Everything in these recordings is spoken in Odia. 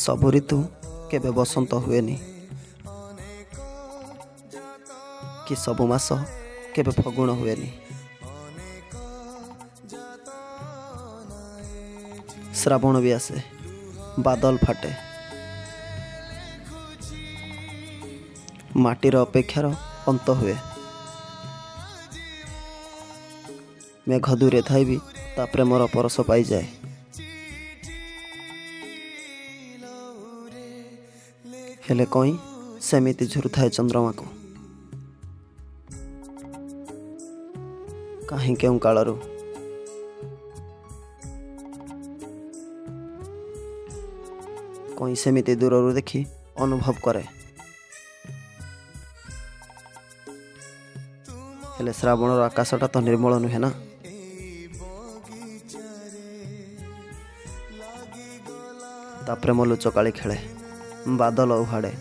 ସବୁ ଋତୁ କେବେ ବସନ୍ତ ହୁଏନି କି ସବୁ ମାସ କେବେ ଫଗୁଣ ହୁଏନି। ଶ୍ରାବଣ ବି ଆସେ, ବାଦଲ ଫାଟେ, ମାଟିର ଅପେକ୍ଷାର ଅନ୍ତ ହୁଏ। ମେଘ ଦୂରେ ଥାଇ ବି ତା ପ୍ରେମର ପରଶ ପାଇଯାଏ। ହେଲେ କଇଁ ସେମିତି ଝୁରୁଥାଏ ଚନ୍ଦ୍ରମାକୁ, କାହିଁ କେଉଁ କାଳରୁ। କଇଁ ସେମିତି ଦୂରରୁ ଦେଖି ଅନୁଭବ କରେ। ହେଲେ ଶ୍ରାବଣର ଆକାଶଟା ତ ନିର୍ମଳ ନୁହେଁ ନା। ତା ପ୍ରେମ ଲୁଚକାଳି ଖେଳେ, ବାଦଲ ଉହାଡ଼େ।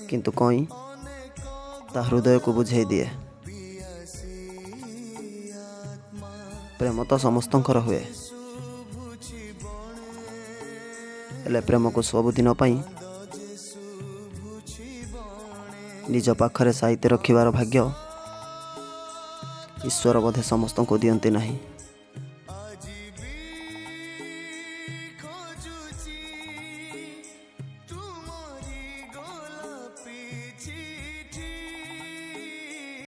କିନ୍ତୁ କଇଁ ତା ହୃଦୟକୁ ବୁଝେଇ ଦିଏ, ପ୍ରେମ ତ ସମସ୍ତଙ୍କର ହୁଏ, ହେଲେ ପ୍ରେମକୁ ସବୁଦିନ ପାଇଁ ନିଜ ପାଖରେ ସାଇତି ରଖିବାର ଭାଗ୍ୟ ଈଶ୍ୱର ବୋଧେ ସମସ୍ତଙ୍କୁ ଦିଅନ୍ତି ନାହିଁ।